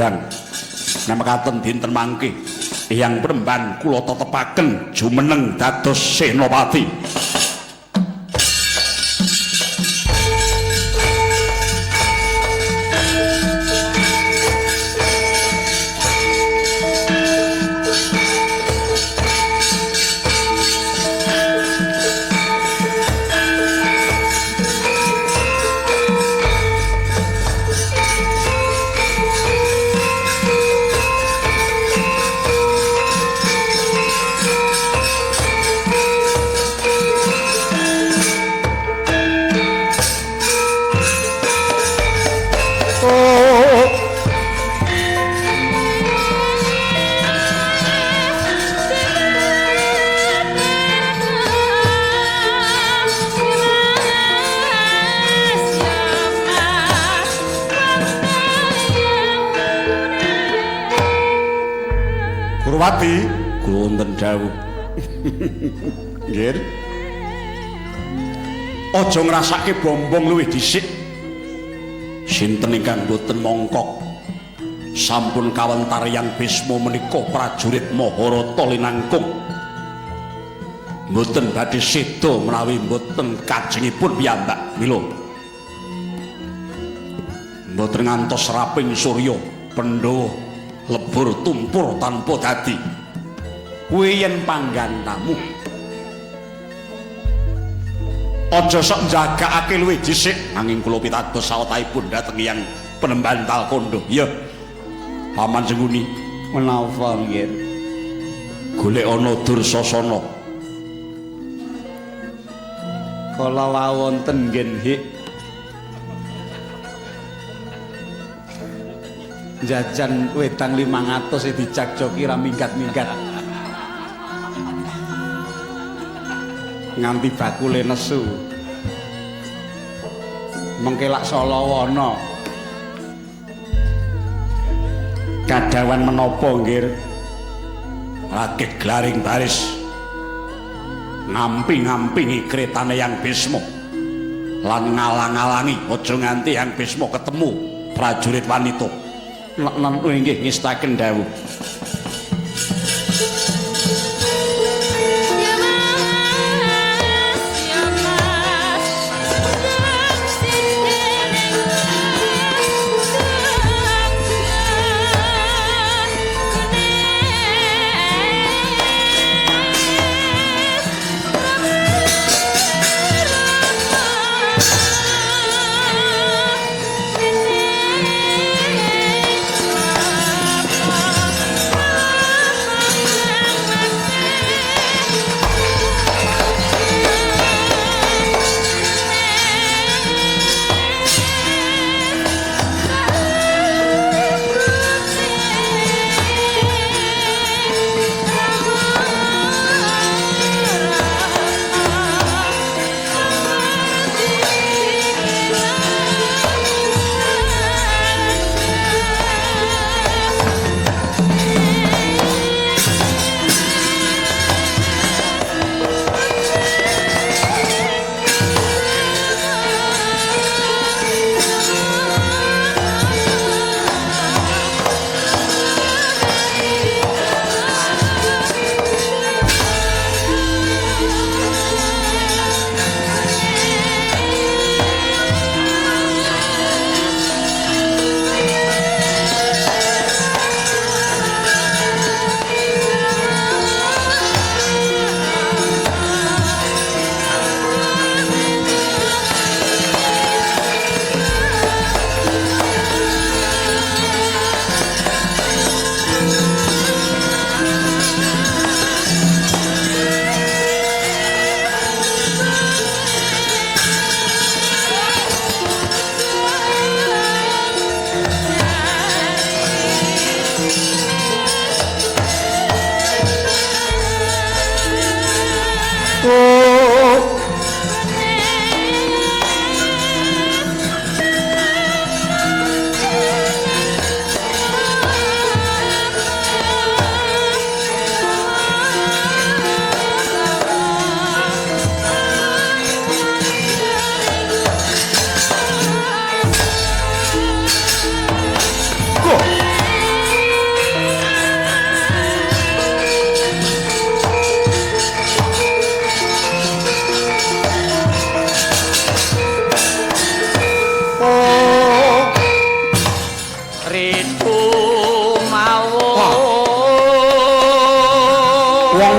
Eyang, namakaten dinten mangke Eyang Penemban kula tetepaken jumeneng dados senopati. Kurwati, kula wonten dawuh. Nggih. Aja ngrasake bombong luwih dhisik. Sinten ingkang boten mongkok? Sampun kawentar Yang Bisma menika prajurit Maharata linangkung. Mboten badhe seda menawi mboten kajengipun piyambak. Mila mboten ngantos raping surya Pandhawa lebur tumpur tanpa dadi. Kuwi yen panggantamu. Aja sok njagakake luwih dhisik, nanging kula pitados sawetahipun dhateng Hyang Penemban Talkondo. Iya. Paman Sengkuni, menapa nggih? Golek ana Dursasana. Kala wau wonten nggen hik. Jajan wedang 500 dijak-joki ra minggat-minggat. Nganti bakule nesu. Mengke lak Solowana. Kadawan menapa nggih? Rakit glaring baris ngamping-ngampingi kretane Yang Bisma lan ngalang-alangi aja nganti Yang Bisma ketemu prajurit wanita. Lan inggih ngestaken dawuh.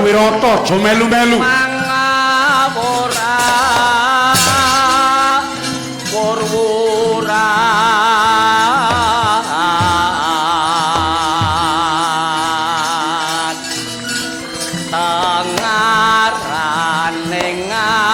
Wong Wirata aja melu-melu. Mangawura wurwuran tengarane ngajure.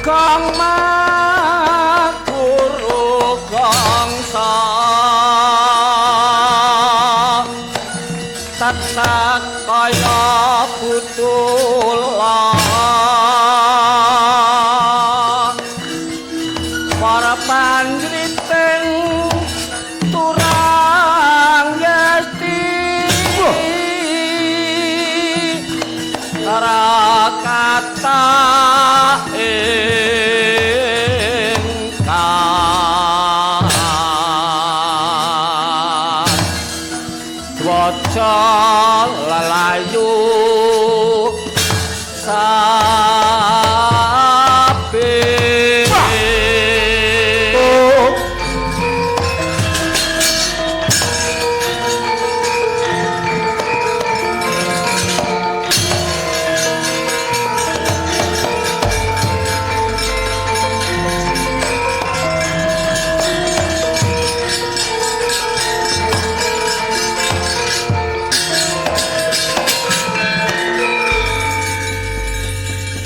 Kang Maguru Kangsa tetek kaya butula para panjriting turang yesti rakata ingkang dwaja lelayu sabe.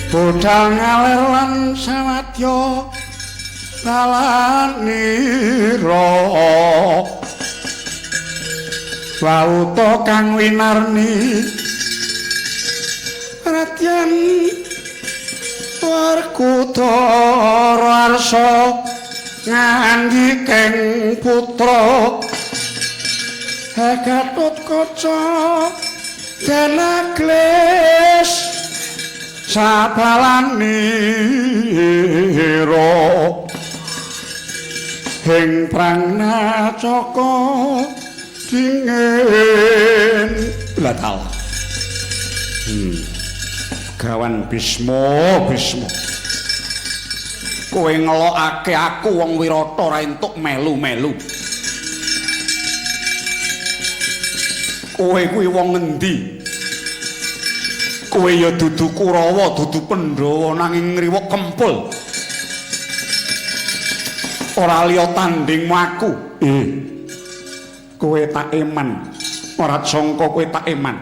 Bodhang ngaler lan sawadya balanira wauta kang winarni Radyan Werkudara arsa ngandhikeng putra Gatotkaca Denaglis sabalanira ing Prangnacaka dingin. Latal. Gawan Bisma, Bisma. Kowe ngelokake aku wong Wirata ora entuk melu-melu. Kowe kuwi wong ngendi? Kowe ya dudu Kurawa, dudu Pandhawa nanging ngriwuk kempul. Ora liya tandingmu aku. Kowe tak eman. Ora sangka kowe tak eman.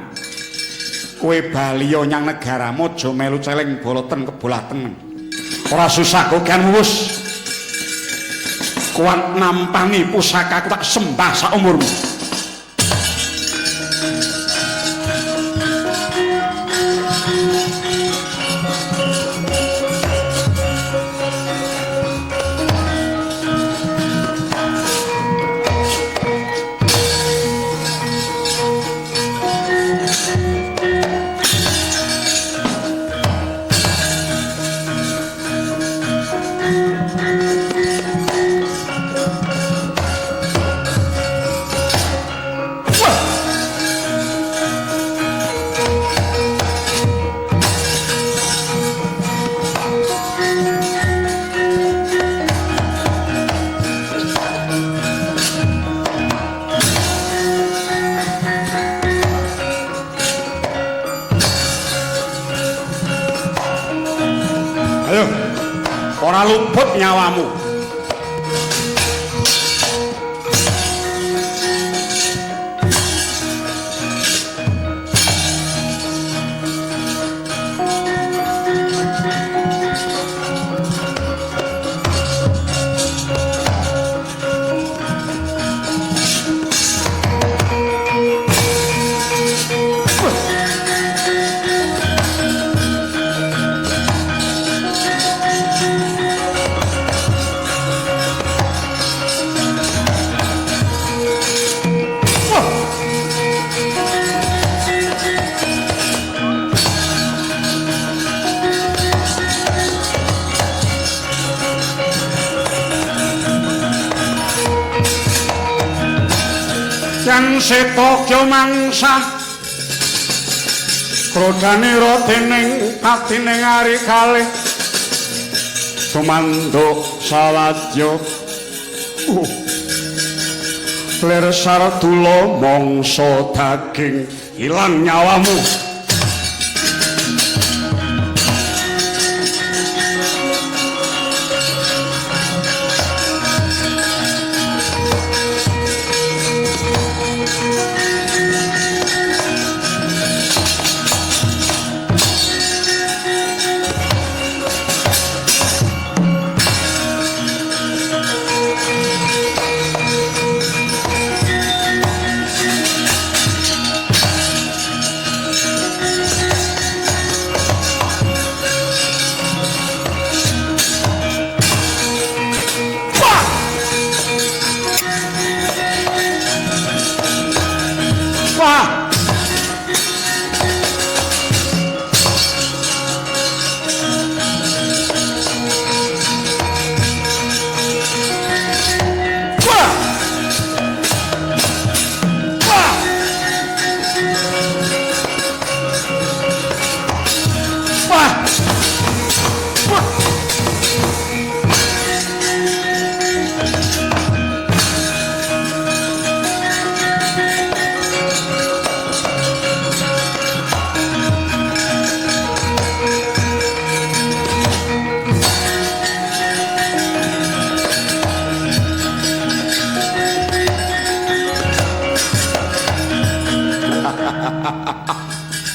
Kowe bali nyang negaramu aja melu celeng boloten kebolah tengen. Ora susah kokean wus. Kuat nampani pusakaku tak sembah saumurmu. Ora luput nyawamu. Yang seta kya mangsa krodanira dening patining ari kalih tumanduk sawadya. Lir sardula mangsa daging ilang nyawamu.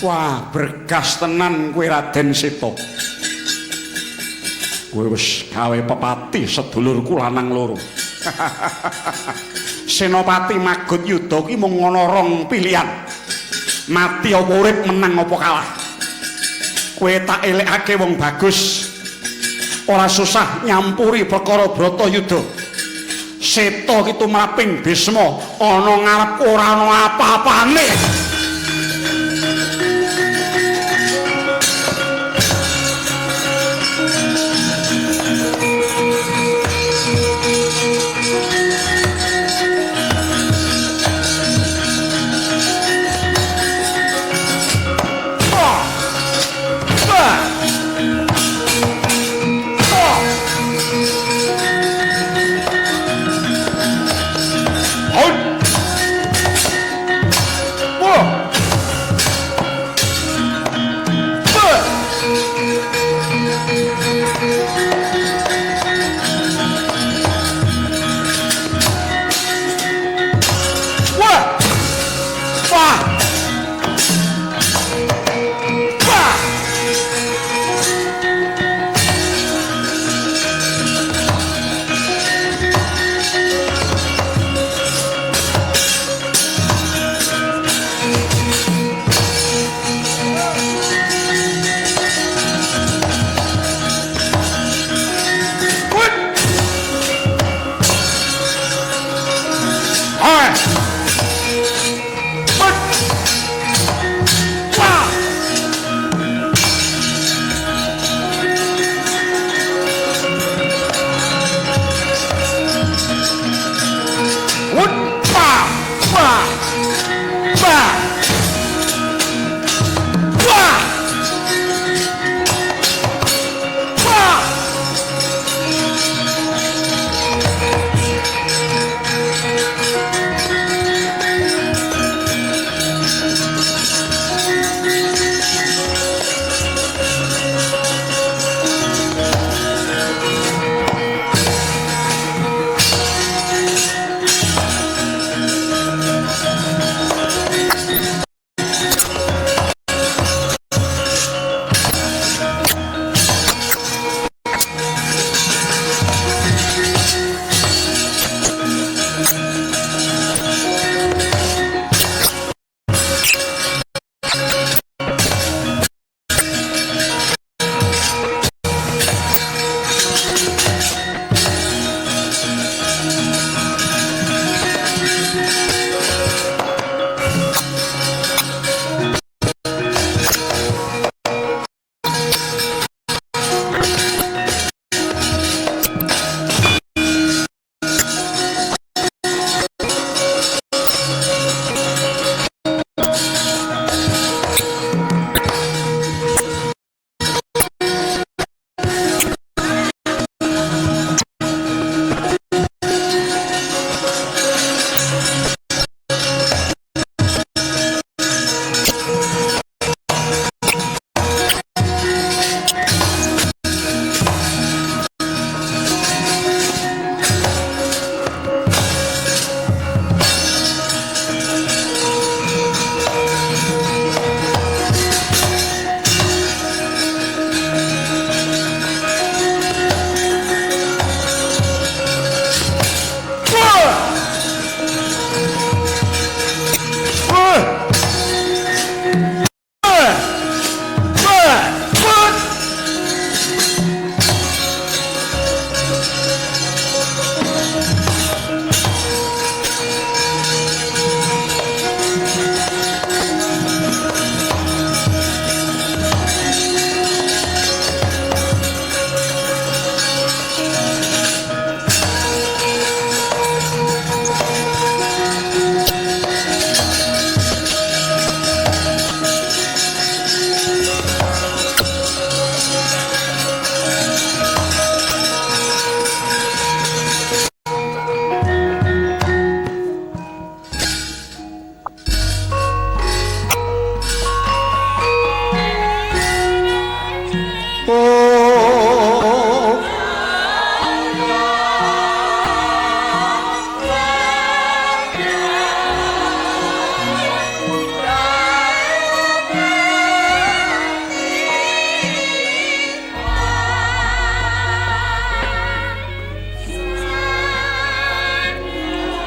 Wah, bergas tenan kowe Raden Seta. Kowe wis gawe pepati sedulurku lanang loro. Senopati Magut Yuda ki mung ana rong pilihan. Mati apa urip, menang apa kalah. Kowe tak elekake wong bagus. Ora susah nyampuri perkara Bratayuda. Seta ki tumraping Bisma ana ngarep ora ana apa-apane. Whoa!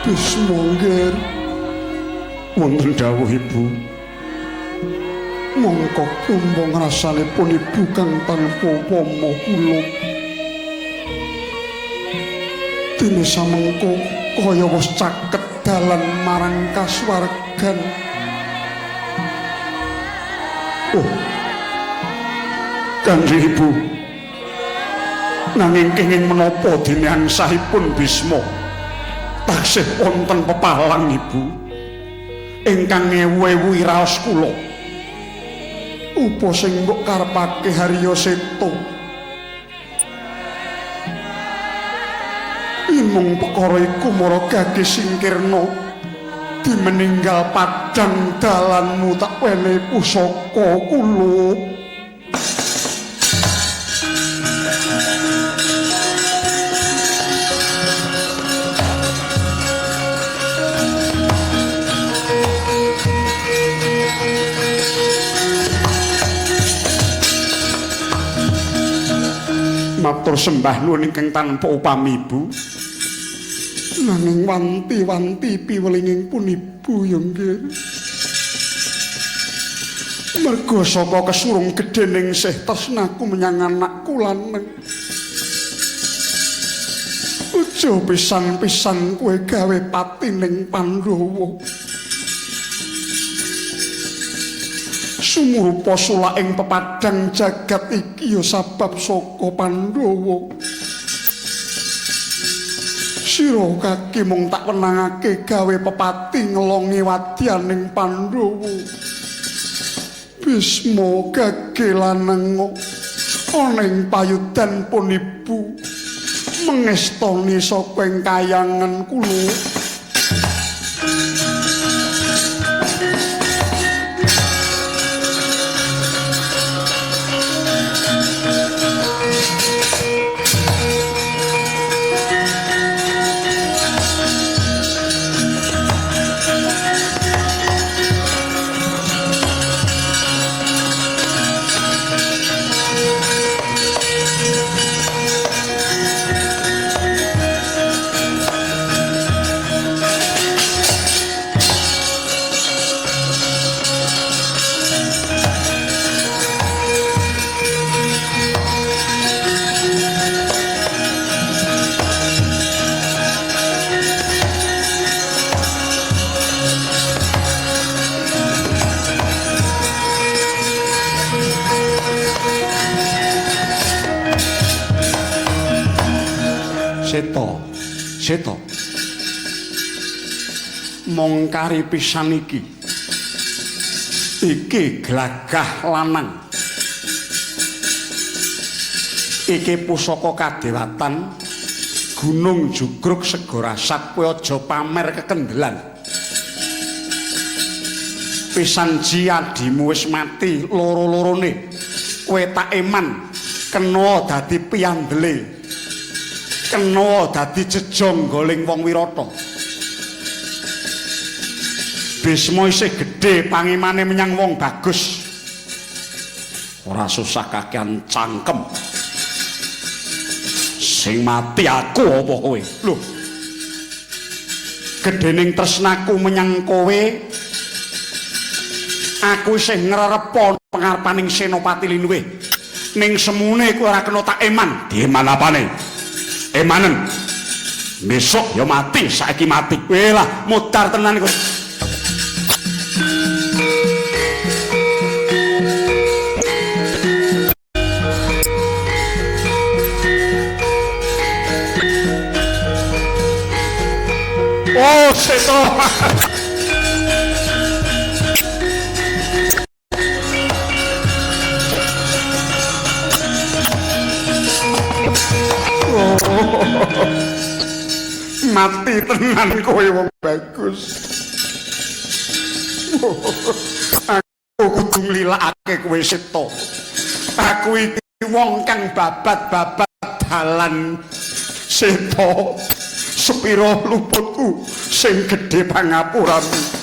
Bisma nggih. Wonten dawuh Ibu. Mongko kumbung rasanipun Ibu kang tanpa upama kula. Dene samengko kaya wis caket dalan marang kasuwargan. Oh. Kanjeng Ibu. Nanging kenging menapa dene angsahipun Bisma taksih wonten pepalang Ibu ingkang ngewu-ewu raos kula. Upa sing mbok karepake Harya Seta. Imung perkara iku mara gage singkirna dimeninggal padang dalanmu tak wenehi pusaka kula. Matur sembah nuwun ingkang tanpa upami Ibu. Nanging wanti-wanti piwelinging pun Ibu ya nggih. Merga saka kesurung gedhening sih tresnaku menyang anakku lanang. Aja pisan-pisan kowe gawe pati ning Pandhawa. Sumurupa sulaking pepadang jagat iki ya sabab saka Pandhawa. Sira kaki mung tak wenangake gawe pepati ngelongi wadyaning Pandhawa. Bisma gage lanang ana ing payudan pun Ibu mengestoni saka ing kayangan kula. Seta, Seta. Mong kari pisan iki. Iki glagah lanang. Iki pusaka kadewatan Gunung Jugruk Segara Asap. Kowe aja pamer kekendelan. Pisan ji adimu wis mati loro-lorone. Kowe tak eman kena dadi piyandele. Kena dadi jejonggoling wong wirata. Bisma isih gedhe pangimane menyang wong bagus. Ora susah kakean cangkem. Sing mati aku apa kowe? Lho. Gedhening tresnaku menyang kowe, aku isih ngrerepa pengarepaning Senopati Linuwih. Ning semune kowe ora kena tak eman. Dieman apane? Emanen. Besok ya mati, saiki mati. Kowe lah mudar tenan kowe. Oh, Seto. Mati tenan kowe wong bagus. Aku kudu nglilakake kowe Seta. Aku iki wong kang babat-babat dalan Seta. Sepira luputku sing gedhe pangapuramu.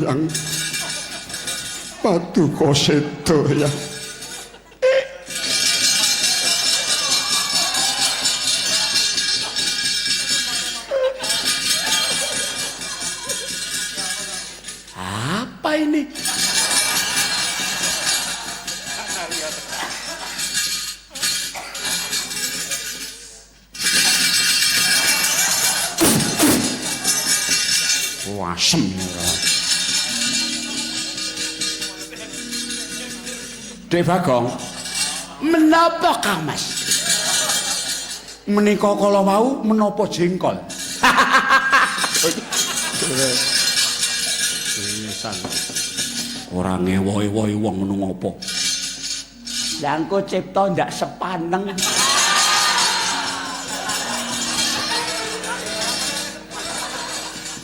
Yang paduka seda ya. Apa ini? Asem ora. Dek Bagong, menapa Kang Mas? Menika kala wau menapa jengkol? Pisan. Ora ngewohi-wohi wong ngono ngopo. Lah engko cipta ndak sepaneng.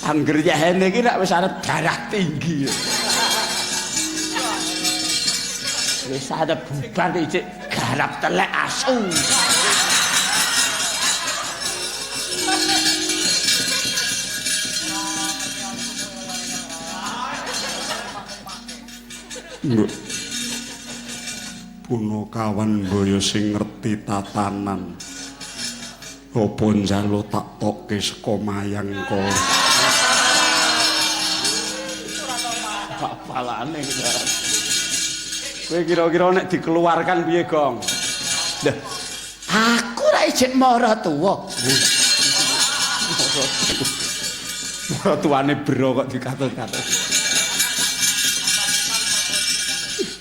Angger yahene iki nek wis arep darah tinggi. Wis arep bubar ijik garap telek asu. Mbok Punakawan mbaya sing ngerti tatanan. Apa njaluk tak tokke saka mayangka. Apalane kowe kira-kira nek dikeluarkan piye, Gong? Lah, aku ra ijik mara tuwa. Mara tuane bro kok dikatut-katut.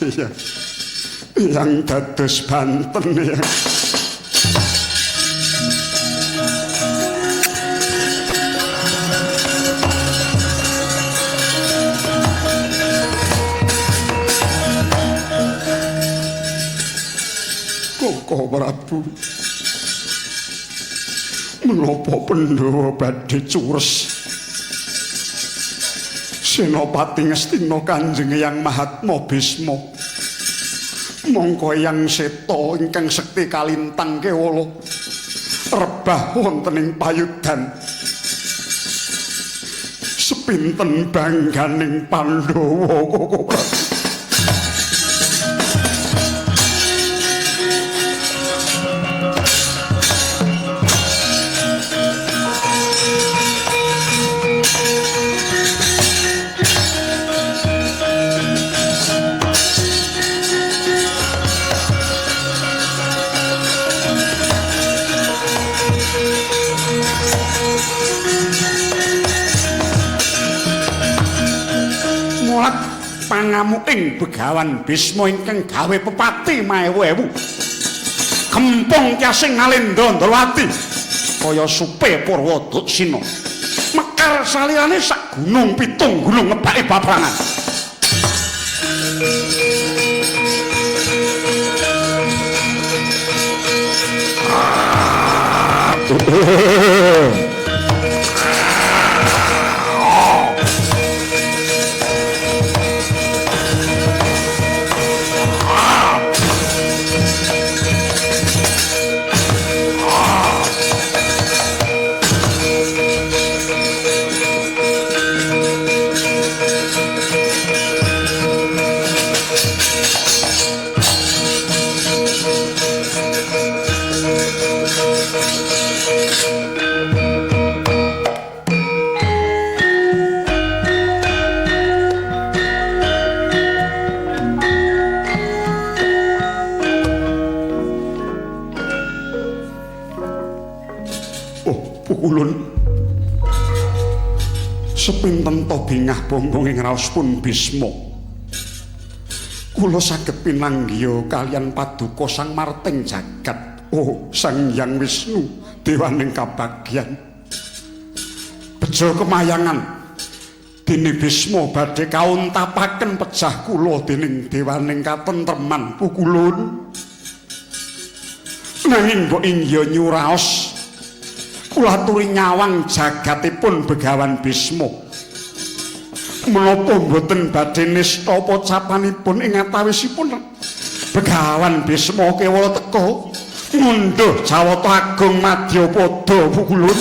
Iya. Yang dados Banten ya. Koko Prabu, menapa Pandhawa badhe cures? Senopati Ngastina Kanjeng Hyang Mahatma Bisma, mongko Hyang Seta ingkang sekti kalintang kewala rebah wonten ing payudan. Sepinten bangganing Pandhawa Koko Prabu? Pangamuking Begawan Bisma ingkang gawe pepati maewu-ewu. Gempung kyasing ngalendha Ndrawati kaya supe Purwoduksina. Mekar saliyane sak gunung pitung gunung ngebake babrangan. Sepinten to bingah bongkong ing raos pun Bisma. Kula saged pinanggiha kaliyan paduka Sang Marting Jagat. Oh, Sang Hyang Wisnu, dewaning kabagyan. Bejo kemayangan dene Bisma badhe kauntapaken pejah kula dening dewaning katentreman pukulun. Nanging mbok ingya nyuraos kula aturi nyawang jagatipun Begawan Bisma. Menapa mboten badhe nista pocapanipun ing antawisipun Begawan Bisma kewala teka ngundhuh Jawata Agung Madyapada pukulun.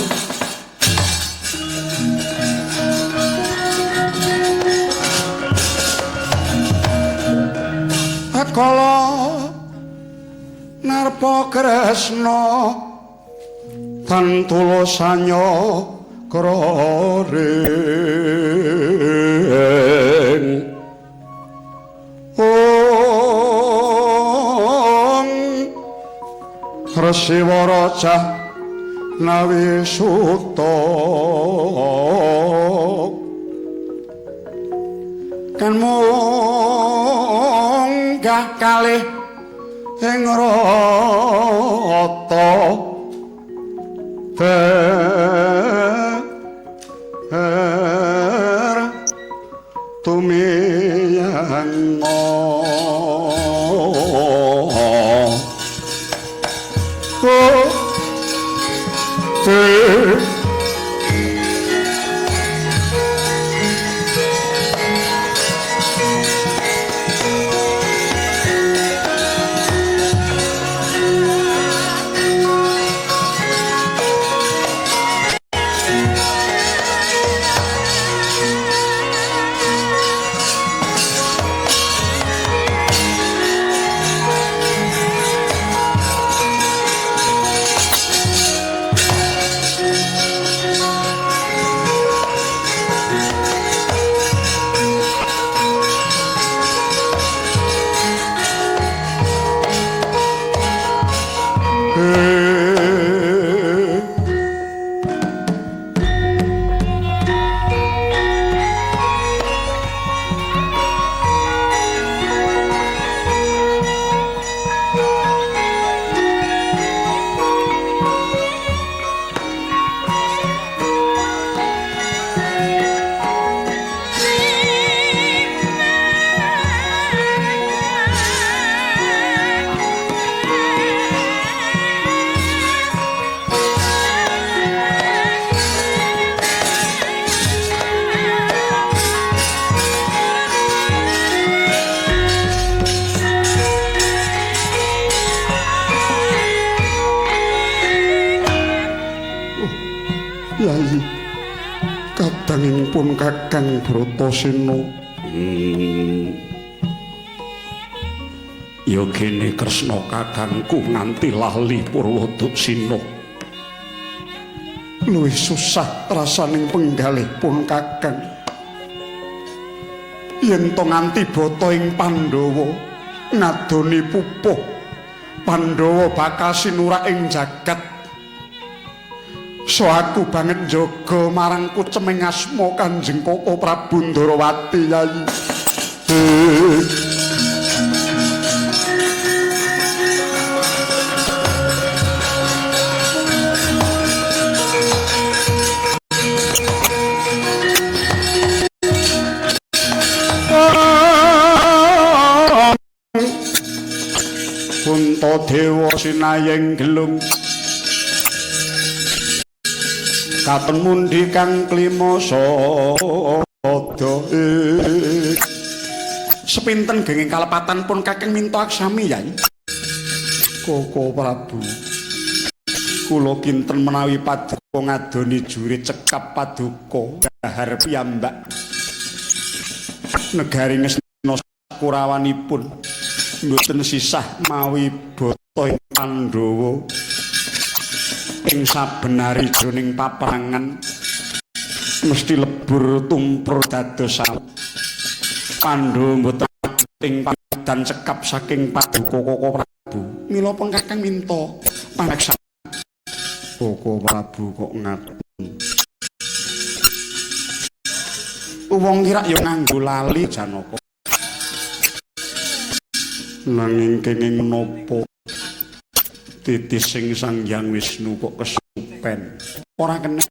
Kresna tan tulusanya kroring ong Resiwara cah nawi suta kan munggah kalih ing rata ter tumiyang Yai, kadangipun Kakang Bratasena. Ya kene Kresna kakangku nganti lali Purwoduksina. Luwih susah rasaning penggalih pun Kakang. Yen to nganti bata ing Pandhawa ngadoni pupuh, Pandhawa bakal sinurak ing jagat. So aku banget njaga marang kuceming asma Kanjeng Koko Prabu Ndarawati Yai. Puntadewa sinayeng gelung katon mundi kang klima sada. Sepinten genging kalepatan pun Kakang minta aksami Yai. Koko Prabu, kula kinten menawi paduka ngadoni juri cekap paduka dahar piyambak negari ngesna kurawanipun mboten sisah mawi bata ing Pandhawa ing saben hari jroning paperangan mesti lebur tumpur dados Pandhawa mboten ing dan cekap saking paduka Koko Prabu. Mila pun Kakang minta pangreksan. Koko Prabu kok ngaten. Wong kira ya nganggo lali Janaka. Nanging kenging menapa titis sing Sang Hyang Wisnu kok kesupen. Ora kena.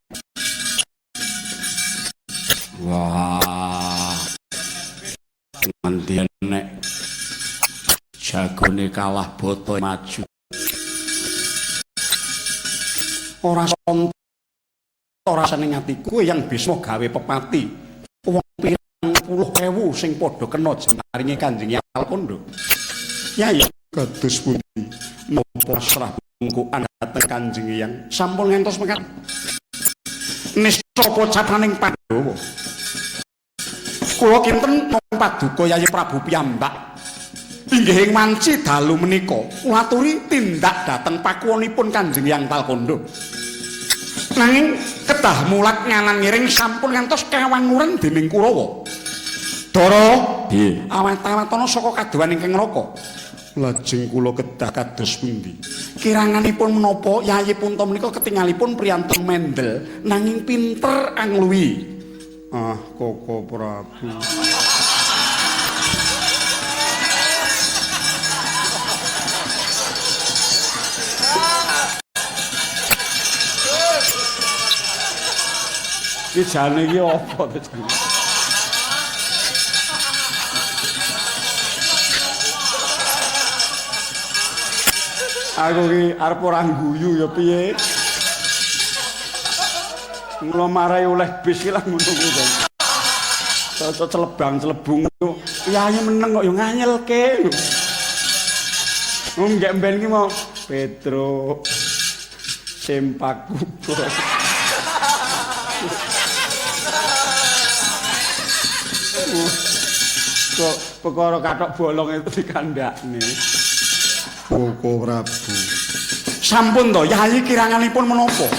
Wah. Nganti nek jagone kalah bata maju. Ora sonto rasane atiku yang Bisma gawe pepati. Wong pirang puluh ewu sing padha kena jemaringe Kanjeng Hyang Kondo. Yai kados pundi napa pasrah bungkukan dhateng Kanjeng Hyang sampun ngantos mekaten. Nista pocapaning Pandhawa. Kula kinten namung paduka Yayi Prabu piyambak. Inggih ing wanci dalu menika kula aturi tindak dhateng pakuwonipun Kanjeng Hyang Talkandha. Nanging kedah mulat nganan ngiring sampun ngantos kawanguran dening Kurawa. Dara, piye? Awet-awetana saka kadohan ingkang neraka. Lajeng kula kedah kados pundi? Kiranganipun menapa Yayi Punta menika ketingalipun priyantun mendel nanging pinter angluwi. Ah, Koko Prabu. Iki jane iki apa to jane? Aku ki arep ora guyu ya piye? Mula marai oleh bis ki lah ngono kuwi to. Cocok celebang-celebung piyayi meneng kok ya nganyelke. Wong nggek mben ki mau Petro sempak kubur. Kok perkara kathok bolong itu dikandakne. Koko Prabu. Sampun to, Yayi kiranganipun menapa?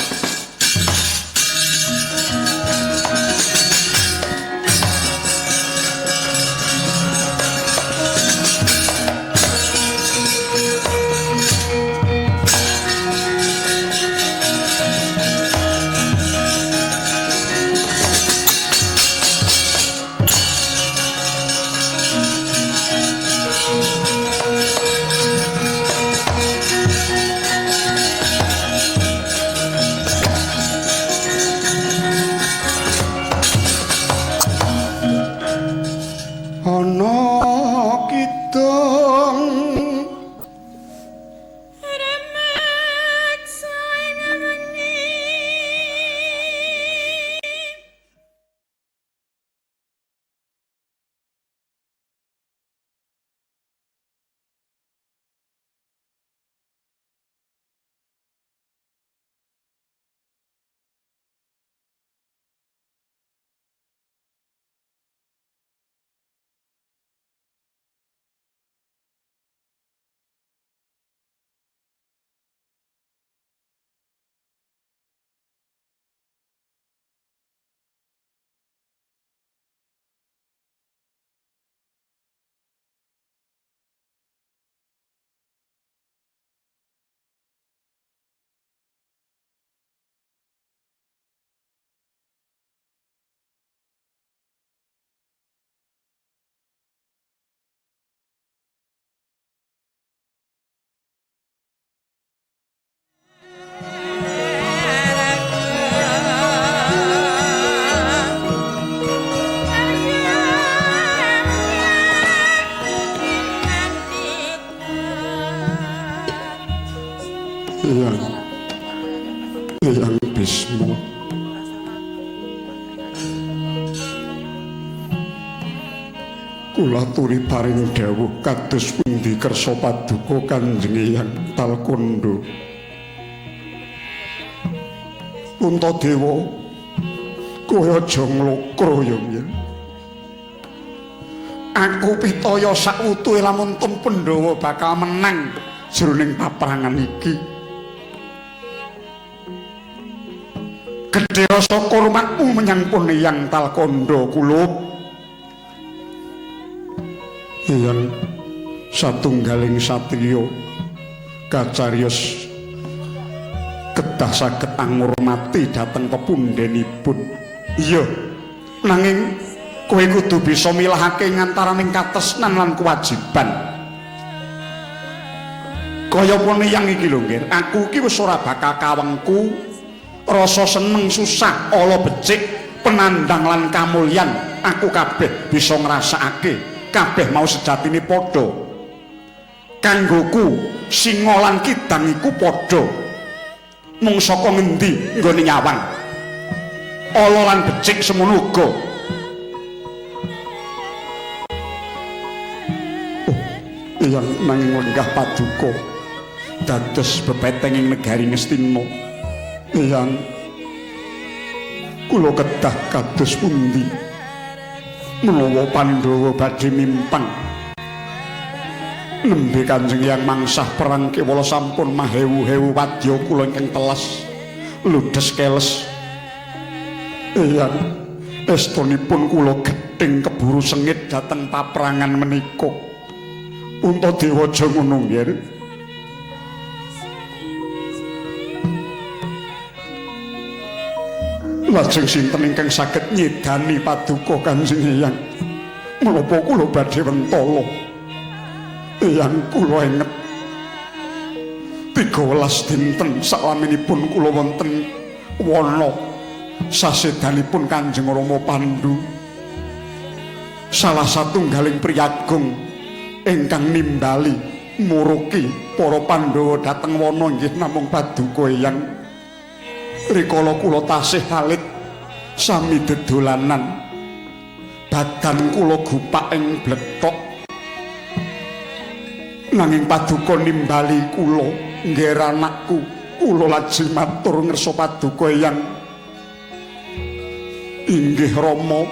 Eyang Bisma. Kula aturi paring dawuh kados pundi kersa paduka Kanjeng Hyang Talkandha. Puntadewa, kowe aja nglokro ya, Hyang. Aku pitaya sakwutuhe lamun tem Pandhawa bakal menang jroning paprangan iki. Gedhe rasa kurmatmu menyang pun Hyang Talkandha kulup. Hyang satunggaling satriya kacariyos kedah saged angurmati dhateng pepundhenipun. Iya, nanging kowe kudu bisa milahake ngantaraning katresnan lan kewajiban. Kaya pun Hyang iki lho, Nggir, aku iki wis ora bakal kawengku rasa seneng susah ala becik penandang lan kamulyan aku kabeh bisa ngrasakake. Kabeh mau sejatine padha. Kanggoku singa lan kidang iku padha. Mung saka ngendi nggone nyawang. Ala lan becik semono uga. Oh, Hyang nanging lenggah paduka dados bebeteng ing negari Ngastina. Hyang kula kedah kados pundi menawa Pandhawa badhe mimpang. Nembe Kanjeng Hyang mangsah perang kewala sampun mahewu-hewu wadya kula ingkang telas ludes keles. Eyang, estunipun kula gething keburu sengit dhateng paprangan menika. Puntadewa aja ngono nggih. Lajeng sinten ingkang saged nyidani paduka Kanjeng Hyang? Menapa kula badhe wentala? Eyang, kula inget 13 dinten saklaminipun kula wonten wana sasedanipun Kanjeng Rama Pandhu. Salah satunggaling priyagung ingkang nimbali muruki para Pandhawa dhateng wana inggih namung paduka Eyang. Rikala kula tasih alit sami dedolanan, badan kula gupak ing blethok. Nanging paduka nimbali kula nggih anakku, kula lajeng matur ngersa paduka Eyang. Inggih Rama,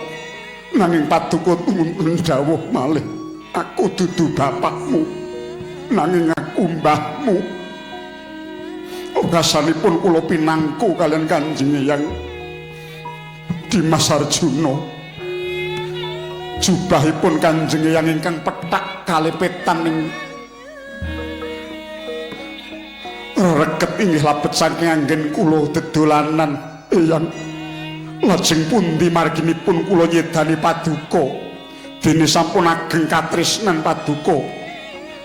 nanging paduka tumunten dawuh malih, aku dudu bapakmu, nanging aku mbahmu. Ogasanipun kula pinangku kalian Kanjeng Hyang Dimas Arjuna. Jubahipun Kanjeng Hyang ingkang pethak kalepetan ing reket inggih labet saking anggen kula dedolanan. Eyang, lajeng pundi marginipun kula nyedani paduka dene sampun ageng katresnan paduka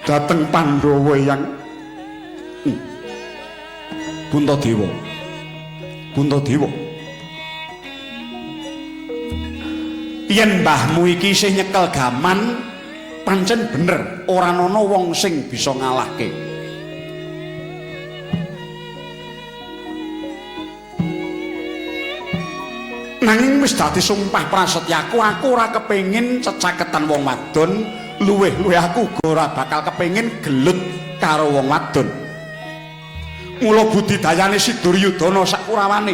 dhateng Pandhawa Eyang. Puntadewa, Puntadewa, yen mbahmu iki isih nyekel gaman pancen bener ora ana wong sing bisa ngalahke. Nanging wis dadi sumpah prasetyaku, aku ora kepengin cecaketan wong wadon, luwih-luwih aku uga ora bakal kepengin gelut karo wong wadon. Mula budidayane si Duryudana sakurawane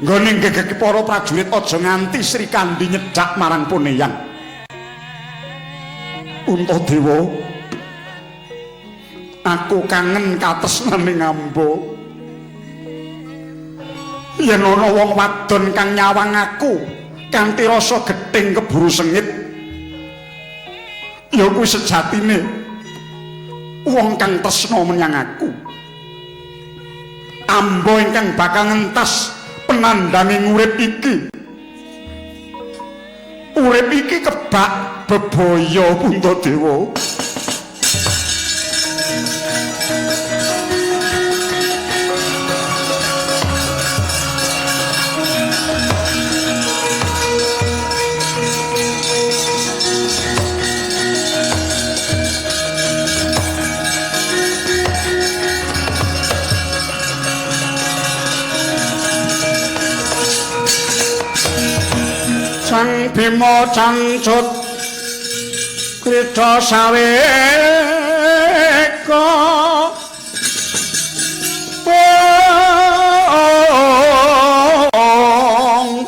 nggone nggegeki para prajurit aja nganti Srikandhi nyedhak marang Puneyang. Puntadewa, aku kangen katresnane ngambo. Yen ana wong wadon kang nyawang aku kanthi rasa gething keburu sengit, ya kuwi sejatine wong kang tresna menyang aku. Ambo ingkang bakal ngentas penandange urip iki. Urip iki kebak bebaya Puntadewa. Sang Bima cangcut krida saweka wong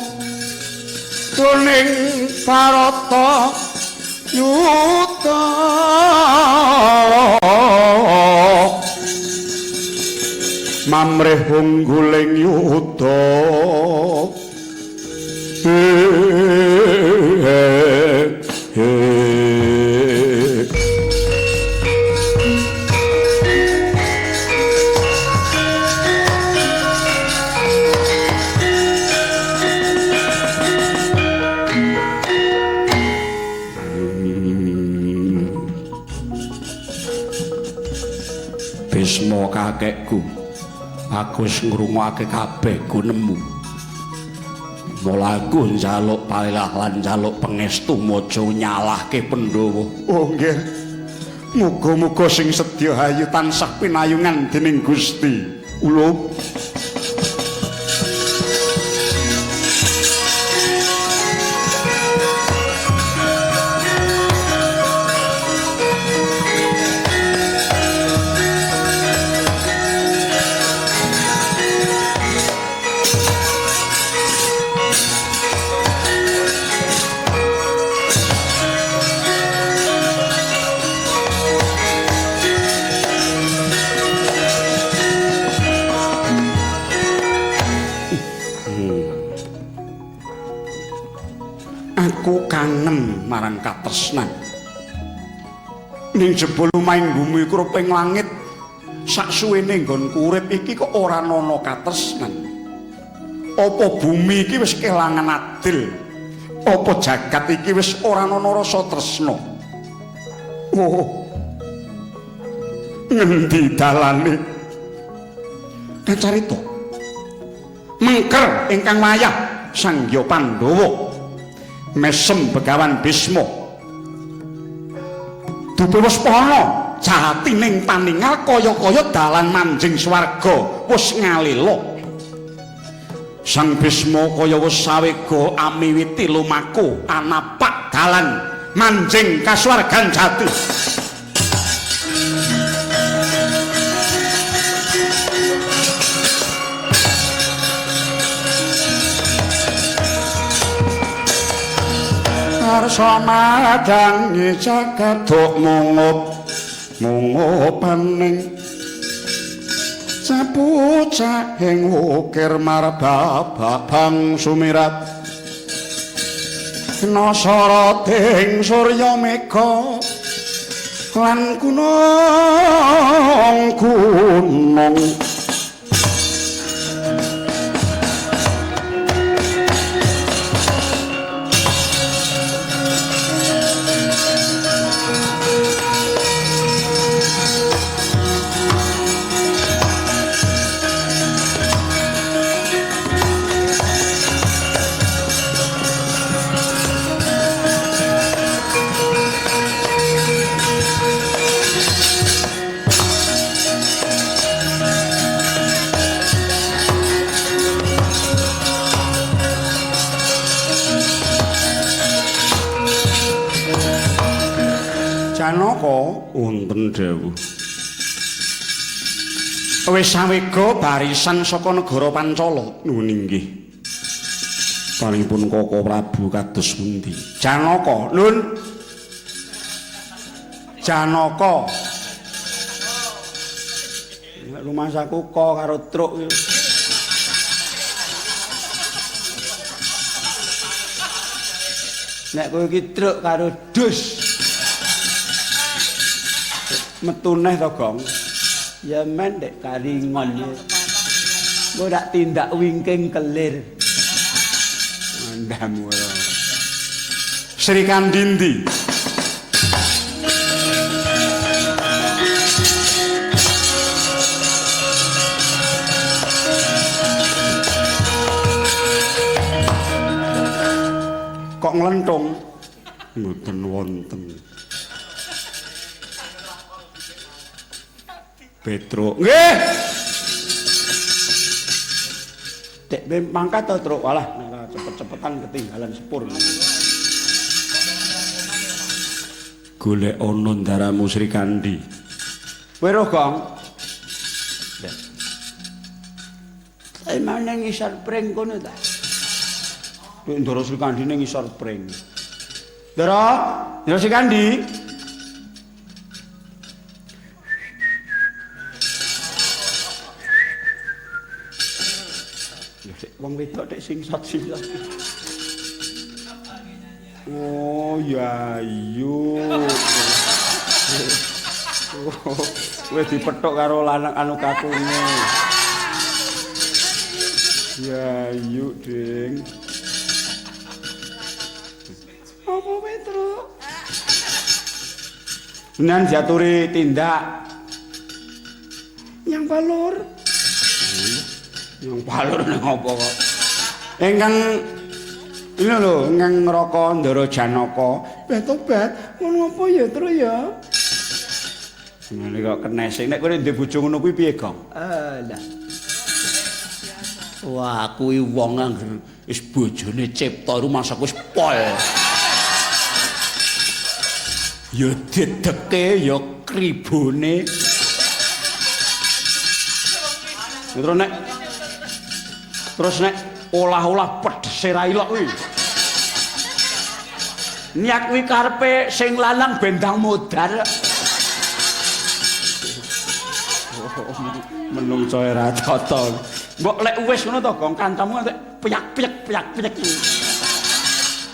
tuning Bharata yuta mamrih ungguling yuda. Bisma kakekku, aku wis ngrungokake kabeh gunemu. Mula aku njaluk palilah lan njaluk pangestu aja nyalahke Pandhawa. Oh nggih. Muga-muga sing sedya hayu tansah pinayungan dening Gusti. Ulup. Aku kangen marang katresnan. Ning jebul lumahing bumi kruping langit sak suwene nggonku urip iki kok ora ana katresnan. Apa bumi iki wis kelangan adil? Apa jagat iki wis ora ana rasa tresna? Oh. Ngendi dalane? Kacarita. Mengker ingkang wayah Sangya Pandhawa. Mesem Begawan Bisma. Dupe wis pana jatining paningal kaya-kaya dalan manjing swarga wis ngalela. Sang Bisma kaya wis sawega amiwiti lumaku anapak dalan manjing kasuwargan jati. Arsa madangi jagat mungup mungupaning sapucahing ukir marbabang sumirat kena soroting surya mega lan gunung gunung. Janaka wonten dawuh. Wis sawega barisan saka negara Pancala. Nuwun inggih. Panipun Koko Prabu kados pundi? Janaka, nun. Janaka. Nek rumasaku ko karo truk iki. Nek kowe iki truk karo dus. Metu neh to, Gong. Ya men dek karingon ya. Engko tak tindak wingking kelir. Mandamu ora. Sri Kandi ndi? Kok nglentung? Mboten wonten. Petruk. Nggih. Dek mangkat to, Truk. Walah, nek cepet-cepetan ketinggalan sepur. Golek ana ndaramu Sri Kandi. Kowe roh, Gong? Saya mau nang ngisor pring kono ta. Nek Ndara Sri Kandi ning ngisor pring. Ndara, Ndara Sri Kandi. Wong wedok tek singsot-singsot. Oh ya iyo. Kowe dipethuk karo lanang anu kakunge. Ya iyo, Ding. Apa Petruk? Menan diaturi tindak. Yang palur. Yang palur nang apa kok? Ingkang ini lho, ingkang ngraka Ndara Janaka. Tobat, ngono apa ya, Tru ya? Ngene kok kenesing. Nek kowe ndek bojo ngono kuwi piye, Gong? Lah. Wah, kuwi wong angger wis bojone cipta rumangsaku wis pol. Ya dedeke ya kribone. Terus nek olah-olah pedhese ra ilok kuwi. Niat kuwi karepe sing lanang bendang modar. Menungso ora tata. Mbok lek wis ngono to, Gong, kancamu nganti piyak-piyak piyak-piyak.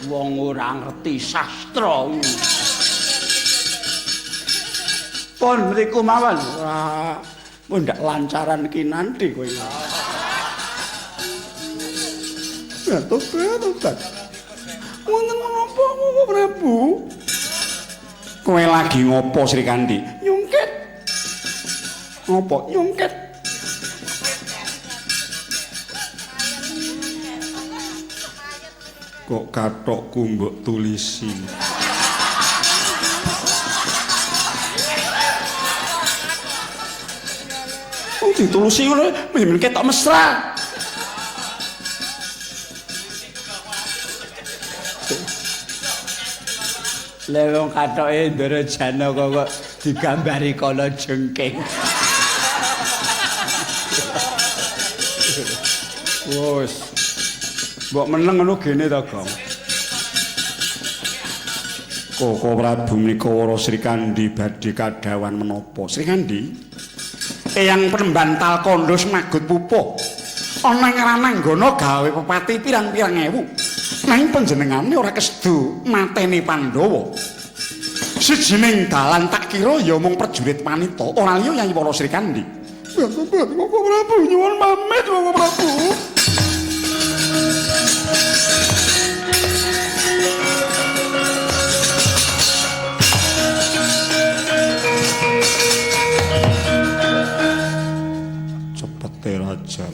Wong ora ngerti sastra. Pun mriku mawon ora ndak lancaran kinanti kowe. Ya tobat, tobat. Wonten menapa Koko Prabu? Kowe lagi ngopo Srikandi? Nyungkit. Ngopo? Nyungkit. Kok kathokku mbok tulisi. Oh, ditulusi ngono, ben ketok mesra. Lah wong kathoke Ndara Janaka kok digambari kala jengking. Wes. Mbok meneng ngono gene to, Gong. Koko Prabu menika wara Srikandi badhe kadhawan menapa? Srikandi? Eyang Penemban Talkandha semagut pupuh. Ana ing Rananggana gawe pepati pirang-pirang ewu. Nanging panjenengane ora kesedo mateni Pandhawa. Sijining dalan tak kira ya mung prajurit wanita, ora liya Yayi Wara Srikandi. Bapak Koko Prabu nyuwun pamit Koko Prabu. Cepete Raja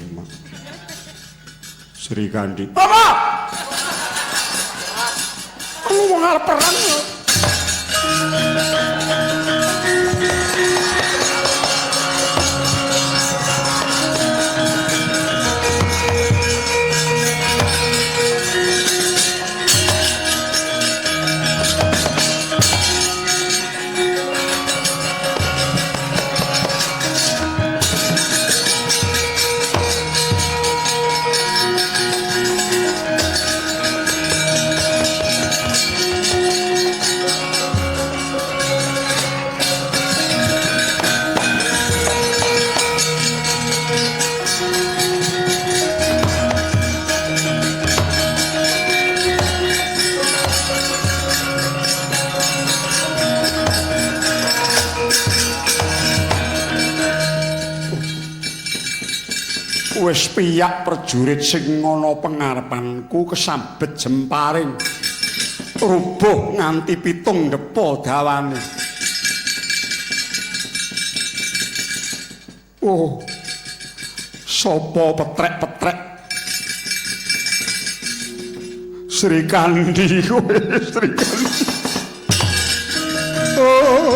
Srikandi. Apa? Aku wong arep perang. Wis piyak prajurit sing ana pengarepanku kesambet jemparing rubuh nganti 7 depa dawane. Oh, sapa petrek-petrek? Srikandi kowe, Srikandi. Oh.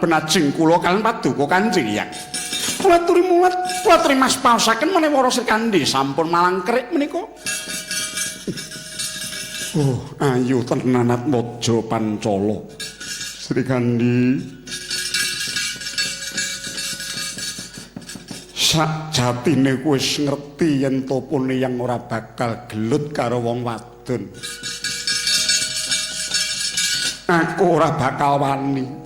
Benajeng kula kalian paduka Kanjeng Hyang. Kula aturi mulat, kula aturi mas paosaken menawi Wara Srikandi sampun malangkerik menika. Oh, ayu tenan Atmaja Pancala. Srikandi. Sajatine kowe wis ngerti yen topone yang ora bakal gelut karo wong wadon. Aku ora bakal wani.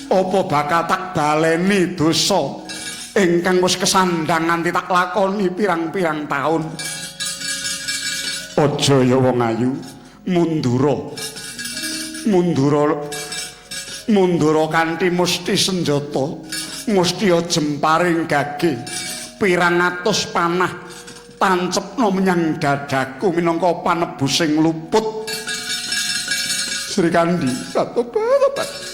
Apa bakal tak baleni dosa ingkang wis kesandhang nganti tak lakoni pirang-pirang taun. Aja ya wong ayu, mundura. Mundura mundura kanthi musti senjata, musti jemparing gage pirang atus panah tancepno menyang dadaku minangka panebusing luput. Srikandi, tobat.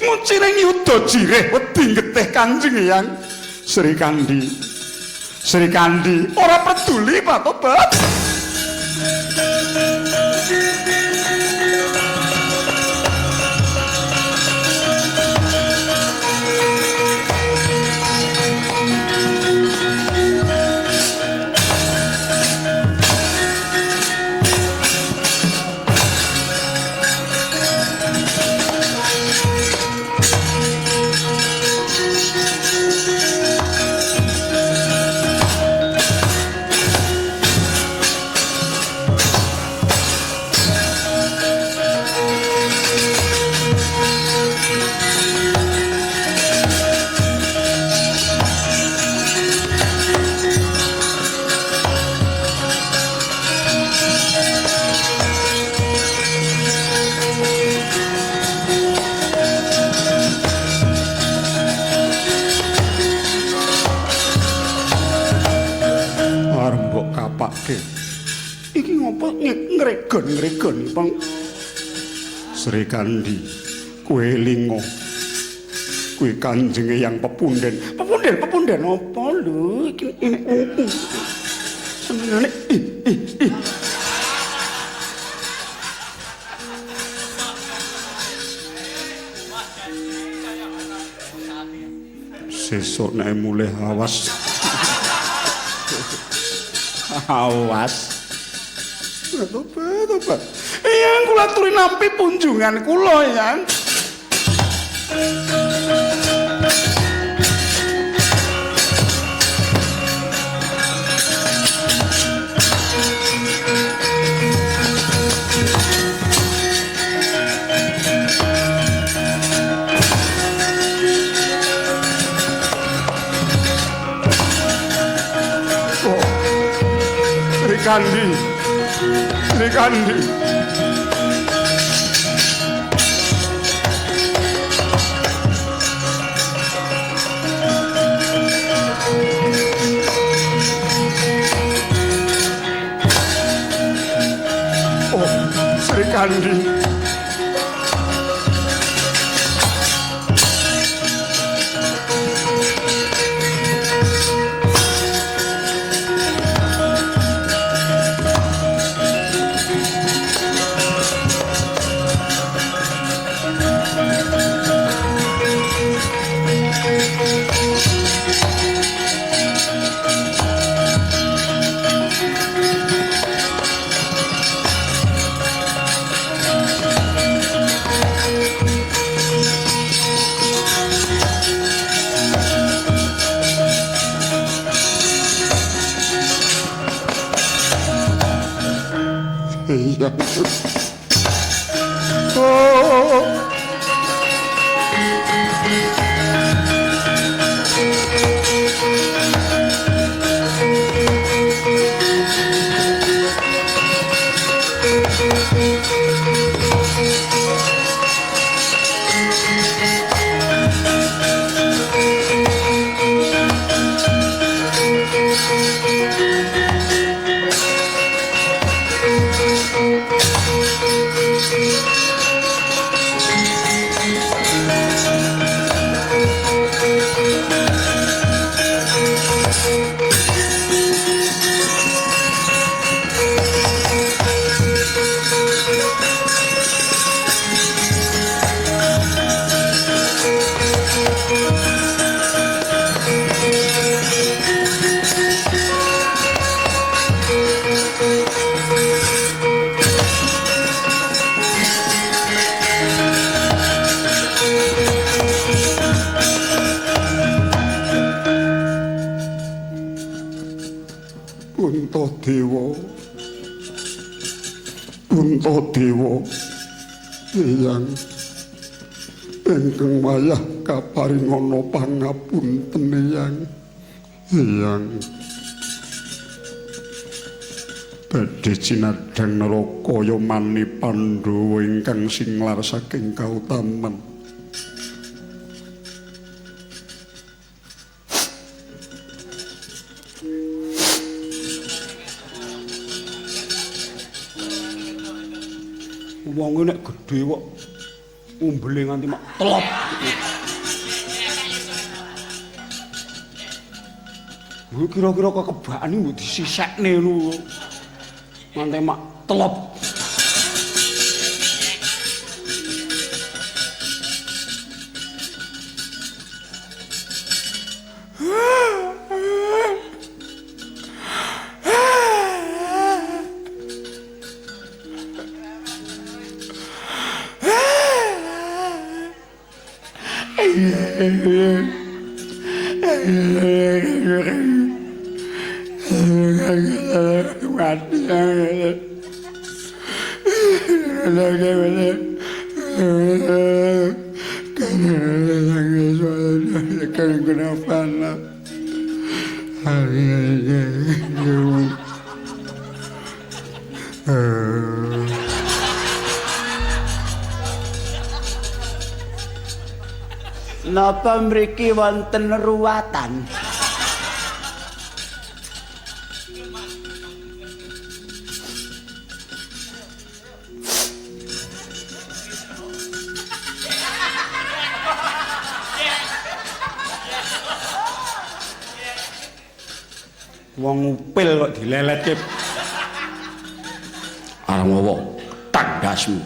Muciring yuda jirih wedi getih Kanjeng Hyang. Srikandi. Srikandi ora peduli Pak tobat. bapake. Iki ngopo ngregon-ngregon peng Srikandi kowe lingo. Kuwi kanjenge yang pepunden. Pepunden, pepunden apa lho iki ini. Senengane ih ih ih. Sesuk nek mulih awas. Awas. Tobat, tobat. Eyang kula aturi nampi punjungan kula, Eyang. Srikandi, Srikandi. Oh, Srikandi. Iya. Oh. Puntadewa, Puntadewa, Eyang ingkang wayah kaparingana pangapunten Eyang, Eyang badhe cinadhang neraka yamani Pandhawa ingkang singlar saking kautaman. Wong nek gedhe kok umbele nganti mak telop. Mbok kira-kira kekebakan iki mbok disisekne ngono. Nganti mak telop. Napa mriki wonten ruwatan? Wong upil kok dileletke. Arep ngowo tandasmu.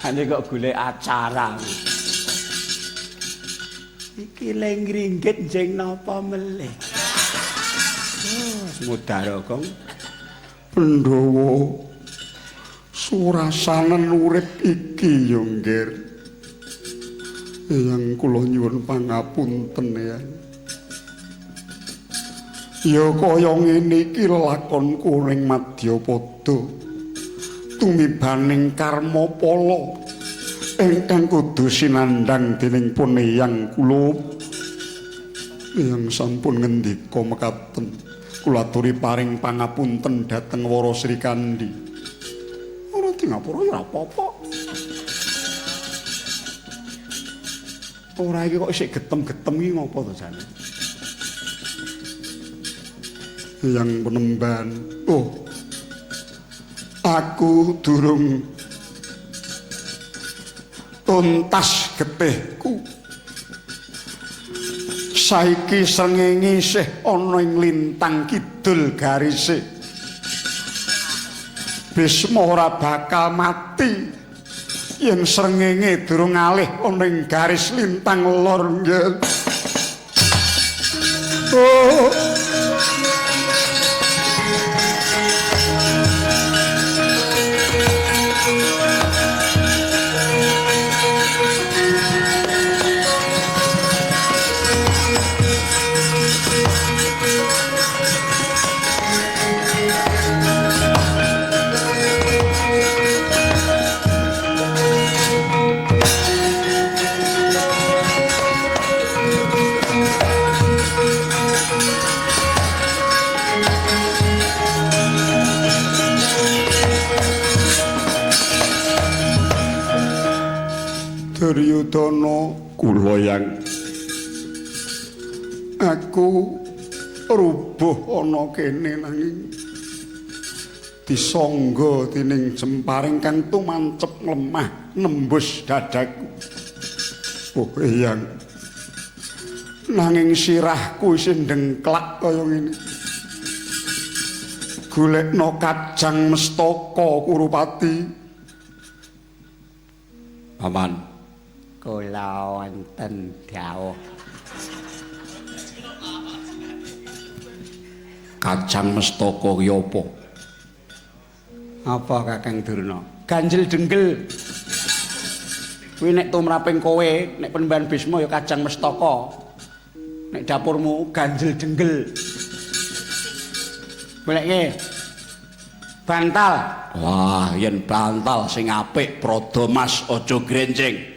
Ane kok golek acara. Iki leng ringgit jeng napa melih. Oh, mudara kong. Pandhawa surasanen urip iki ya nggir. Eyang kula nyuwun pangapunten ya. Ya kaya ngene iki lelakonku ning Madyapada. Tumibaning karma pala ingkang kudu sinandhang dening pun eyang kula. Eyang sampun ngendika mekaten. Kula aturi paring pangapunten dhateng Wara Srikandhi. Ora dingapura ya apa-apa. Ora iki kok isih getem-getem iki ngopo to jane? Yang penemban, oh, aku durung tuntas getihku. Saiki srengenge isih ana ing lintang kidul garise. Bisma ora bakal mati yen srengenge durung alih ana ing garis lintang lor nggih. Oh. Duryudana kula yang aku rubuh ana kene nanging disangga dening jemparing kang tumancep lemah nembus dadaku. Oh eyang, nanging sirahku isih ndengklak kaya ngene. Golekno kajang mestaka Kurupati. Paman, kula wonten dawuh. Kajang mestaka ki apa? Apa Kakang Durna? Ganjel dengkel. Kuwi nek tumraping kowe, nek penemban Bisma ya kajang mestaka. Nek dapurmu ganjel dengkel. Goleke bantal. Wah, yen bantal sing apik Prada Mas aja grenjeng.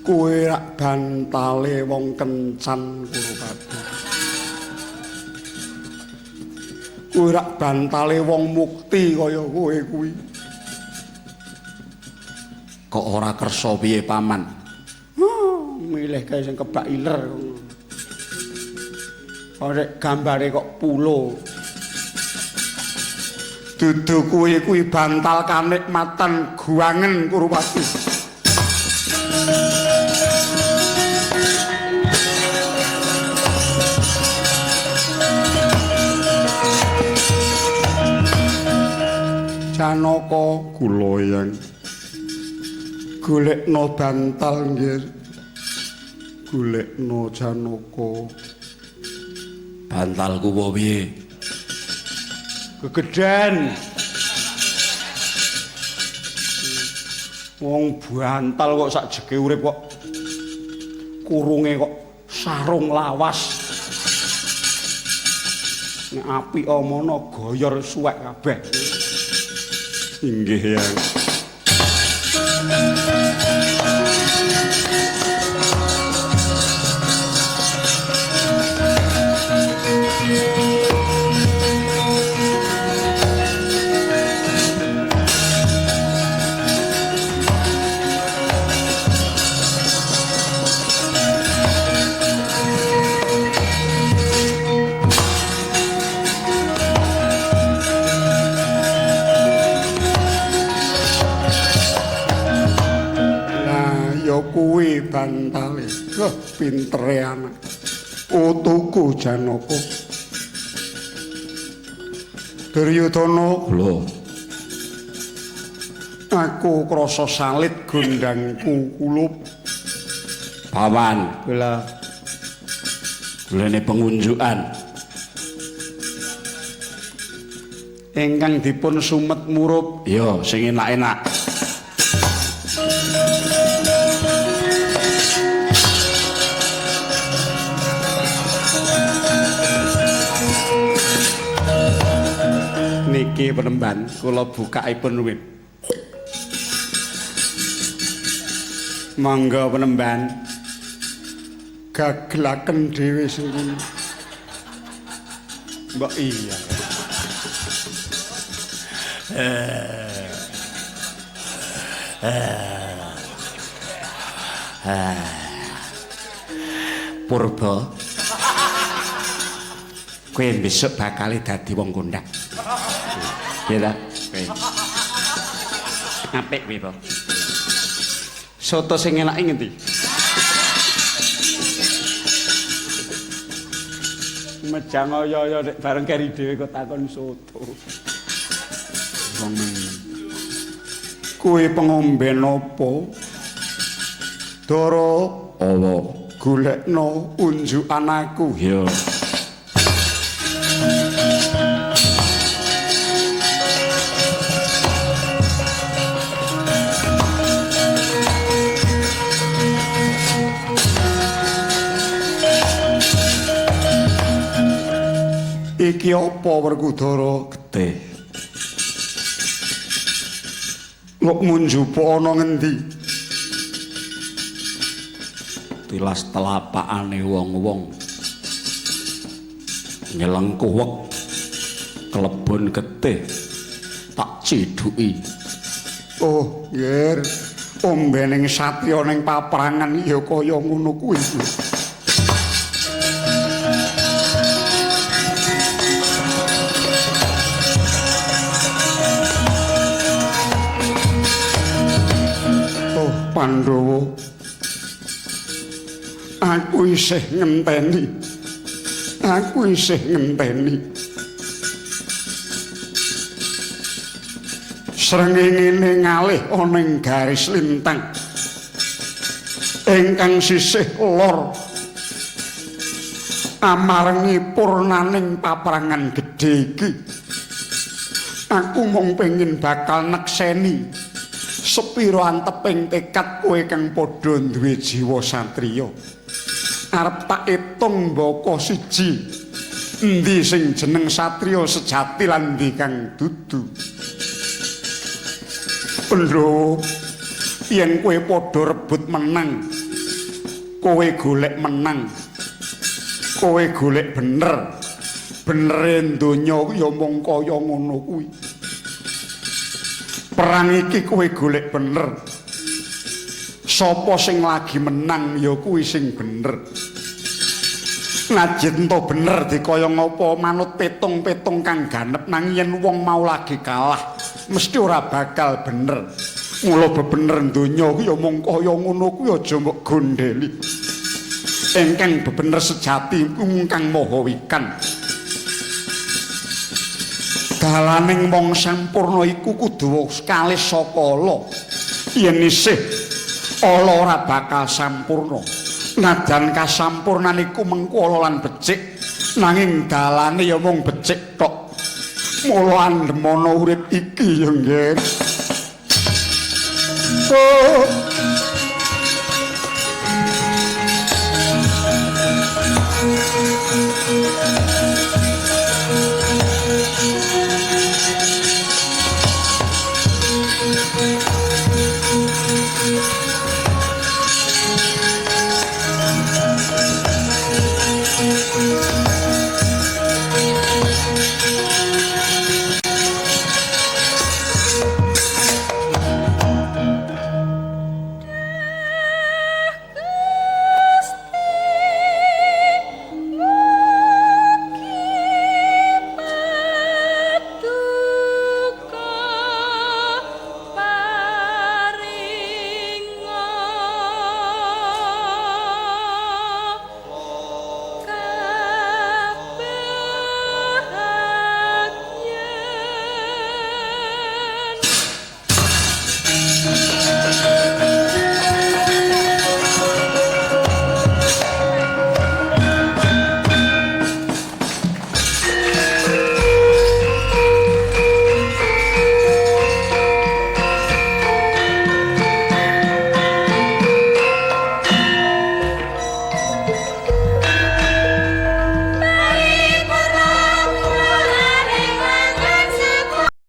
Kowe rak bantale wong kencan Kurupati. Kowe rak bantale wong mukti kaya kowe kuwi. Kok ora kersa piye paman? Milih kae sing kebak iler. Ora gambare kok pulo. Dudu kowe kuwi bantal kanikmatan guangen Kurupati. Janaka kula yang golekno bantal nggih. Golekno Janaka. Bantalku apa piye? Gegeden. Wong bantal kok sak jege urip kok kurunge kok sarung lawas. Nek apik omono goyor suwek kabeh. Inggih ya. Kuwi bantale. Keh pintere anak. Putuku Janaka. Duryudana, lho. Aku krasa salit gondangku kulup. Paman, kula. Golene pengunjukan. Ingkang dipun sumet murup. Ya, sing enak-enak. Niki penemban kula bukaipun wit. Monggo penemban. Gaglaken dhewe sing kene. Mbok iya. Purba. Kowe besok bakal dadi wong kondang. Iya ta? Kowe. Apik kowe, Po. Soto sing enake ngendi? Mejang oyo-oyo nek bareng keri dhewe kok takon soto. Wong kuwi pengomben apa? Dara awa golekno unjukan aku. Ya. Iki apa Werkudara? Getih. Kok munjupa ana ngendi? Tilas telapakane wong-wong. Nyeleng kuwek kelebon getih tak cidhuki. Oh, yer. Ombening satriya ning paprangan ya kaya ngono kuwi. Pandhawa, aku isih ngenteni. Aku isih ngenteni. Srengenge ngalih ana ing garis lintang. Ingkang sisih lor amarengi purnaning paprangan gedhe iki. Aku mung pengin bakal nekseni sepiro anteping tekad kowe kang padha duwe jiwa satriya. Arep tak etung mbaka siji. Endi sing jeneng satriya sejati lan endi kang dudu. Pandhawa, yen kowe padha rebut menang, kowe golek menang, kowe golek bener. Benere donya ya mung kaya ngono kuwi. Perang iki kowe golek bener. Sapa sing lagi menang ya kuwi sing bener. Najen to bener dikaya ngapa manut petung-petung kang ganep, nanging yen wong mau lagi kalah mesti ora bakal bener. Mula bebener donya kuwi ya mung kaya ngono kuwi, aja mbok gondeli. Ingkang bebener sejati mung Kang Maha Wikan. Dalaning wong sampurna iku kudu kalis saka ala. Yen isih ala ora bakal sampurna. Najan kasampurnan iku mengko ala lan becik, nanging dalane ya mung becik tok. Mula andhemono urip iki ya nggih. Oh.